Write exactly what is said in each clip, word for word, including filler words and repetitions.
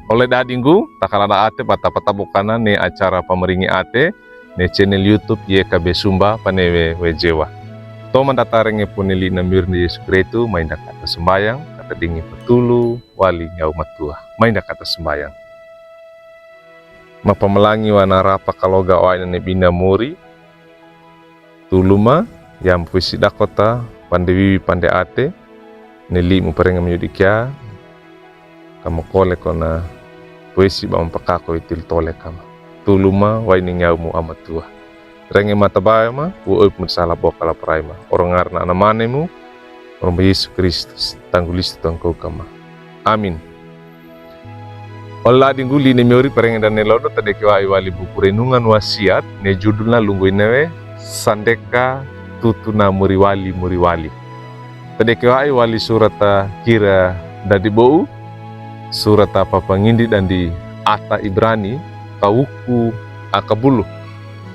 Ole dadinggu, takaladaate pata pata bokana ne acara pamaringi ate ne channel YouTube Y K B Sumba Panewe Wejewa. Toman data renge po ne li'na mirin Yesu Kristu, mainda kata sembayang, kata dingi patulu wali nyawu matua. Mainda kata sembayang. Mapamalangi wa narapa kaloga wa ina ne bina mori. Tulu ma, yampu isi dakota, pande wiwi pande ate, ne limu parenga miyodi kia, kama kole kona pwesi ba mapakako itil tole kama. Tulu ma, wa ina nyawumu amatua. Renge mata baya ma, wu oip mu sala boka la prai ma. Oro ngarna ana mane mu, oro ma Yesu Kristus, tanggulistu tangkau kama. Amin. Ole dadinggu, li'na miori parenge dane lodo, tadeke wa'i wali buku Renungan Wasiat, ne judulna lunggu ina we, Sandeka Tutuna Moriwali Moriwali. Tadeke wa'i wali surata Kira Dadi Bo'u, surata papangindri dandi ata Ibrani, kawuku akabulu,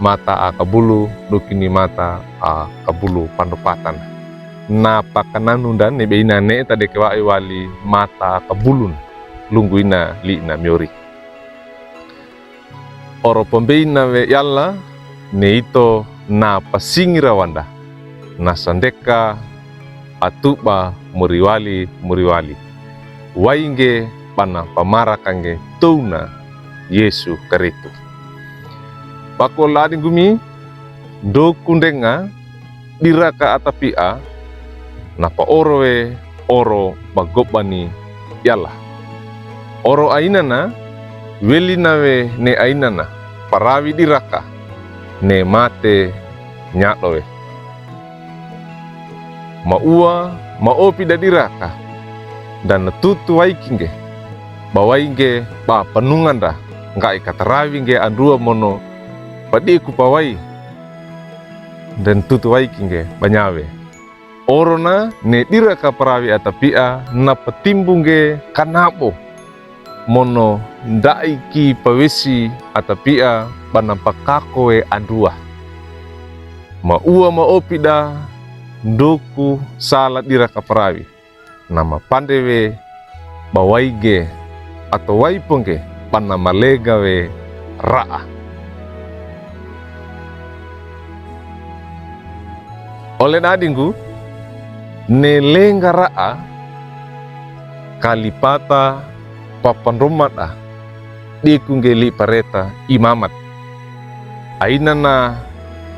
mata akabulu, dukini mata akabulu pandopatan. Na pakananu dan ne beina ne tadeke wa'i wali mata akabulun. Lunggu ina li'na miori. Oro pambeina we yala, ne ito na pasingira wanda. Na sandeka atuba moriwali moriwali. Wainge bana pamaraka nge touna Yesu Kristu. Bako ladinggu mi, ndoku ndenga, diraka atapia, na paoro we oro magobani yala. Oro ainana, welina we ne ainana, parawi diraka, ne mate nyado we. Maua, maopi da diraka, dan tutu waiki nge, ba wainge ba panunganda, ngga'i katarawi nge andua mono, padiku pawai, dan tutu waiki nge ba nyawe. Orona ne diraka parawi atapia na patimbu nge kanabo. Mono ndaiki pawesi atapia bana pakako we andua. Maua maopi da ndoku sala diraka parawi. Na mapande we ba waige ato waipo nge bana malenga we raa. Ole dadinggu, ne lenga raa, kalipata papandromada, diku nge li pareta imamat. Ainana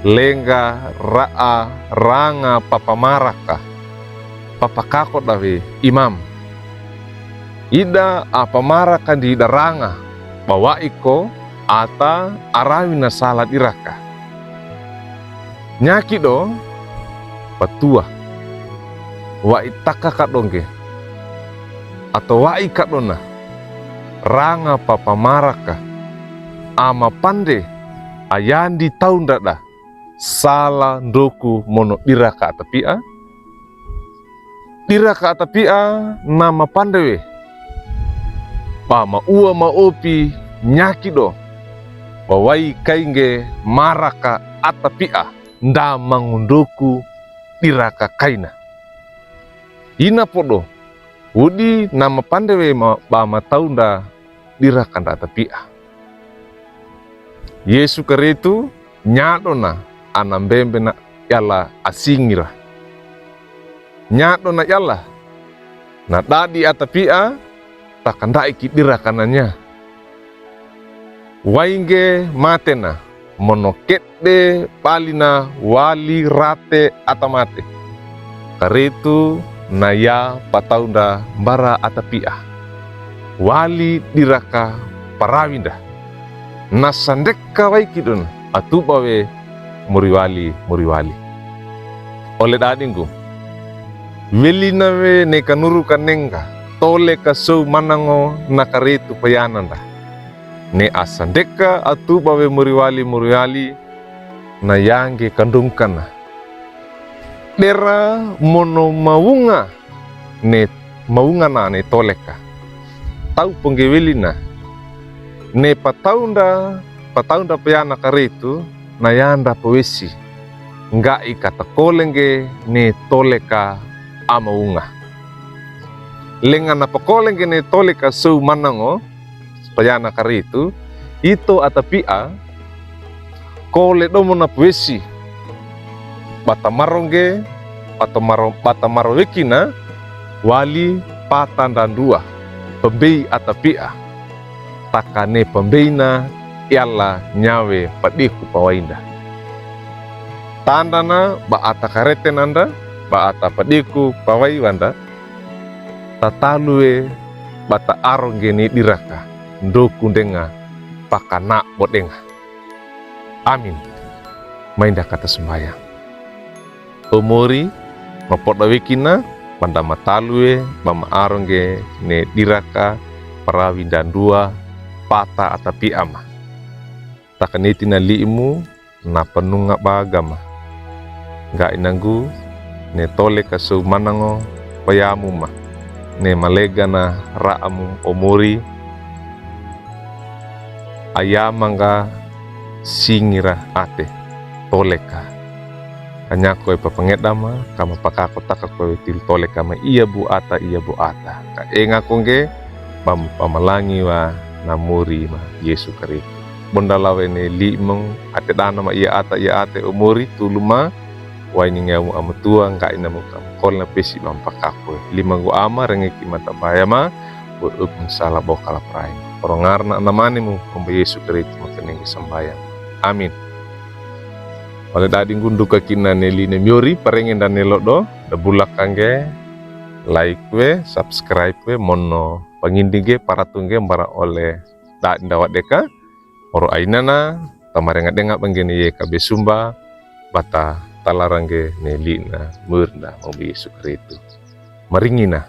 lenga raa ranga papamaraka, papakako da we imam. Ida a pamaraka ndi da ranga, ba wa'i ko ata arawi na sala diraka. Nyaki do, patua. Wa'i taka kado nge. Ato wa'i kado na. Ranga papamaraka. A mapande, a yandi taunda da. Sala ndoku mono diraka atapia. Diraka atapia na mapande we. Ba maua maopi nyaki do. Ba wa'i kai nge maraka atapia. Nda mangundoku diraka kaina. Ina podo. Wudi na mapande we ma, ba mataunda diraka nda atapia. Yesu Kristu nyadona ana mbembena yala asingira. Nyadona yala. Na dadi atapia, takandaiki diraka nanya. Wainge matena, mono kedde balina wali rate ata mate. Kristu na ya pataunda mbara atapia. Wali diraka parawinda. Na sandeka waiki don atuba we muriwali, muriwali. Ole dadinggu. Welina we ne kanuru kanenga, tole kasou manango na Kristu payananda. Ne asandeka atuba we muriwali, muriwali, na yange kandungkana. Dera mono mawunga ne mawungana ne toleka. Tau pengge welina. Ne pataunda, pataunda payana Kristu, na yanda pawesi. Ngga'i katakole nge ne toleka a mawunga. Lenga na pakole nge ne toleka sou manango, payana karitu, ito a tapi'a, kole domo na puwesi, bata marongge, bata maro-, bata marowekina, wali pata ndanduwa, pembei a tapi'a, takane pembeina, iyala nyawe padiku pawainda. Tandana ba a ta karetenanda, ba a ta padiku pawaiwanda, tataluwe bata arongge ne diraka, ndoku ndenga, pakana bo denga. Amin. Mainda kata sembayang. O Mori, mapodowekina, banda mataluwe, ba ma arongge ne diraka, parawi ndanduwa, pata a tapi'a ma. Takaniti na li'imu, na panunga ba gama. Ngga'i nanggu, ne toleka somanango payamu ma. Ne malega na ra'amu o Mori, ayama ngga singira ate, toleka. Kanyako e papangeda ma, kama pakako taka ko e tilu toleka ma iya bu ata, iya bu ata. Ka engako ngge, ba ma pamalangi wa na Mori ma Yesu Karistu. Bondalawe ne li'i mong, ate dana ma iya ata, iya ate o Mori, tulu ma, wa ini ngiamu amutua, ngga'i namu kam kolna pesi ba ma pakako. Lima nggu ama, rengeki mata baya ma, bo upung sala bokala prai. Oro ngarna na manimu, Ombo Yesu Karistu, makanengge sambayang. Amin. Wale dadi nggundu kakina ne li'i ne Mori, parenge nda ne lodo, da bulak kangge, like we, subscribe we, mono pangindingge, paratungge, mbara ole dadi ndawa deka, oro ainana, tamarenga denga bangge ne ye kabe sumba, bata talarangge ne li'i na Mori nda Ombo Yesu Karistu. Maringina.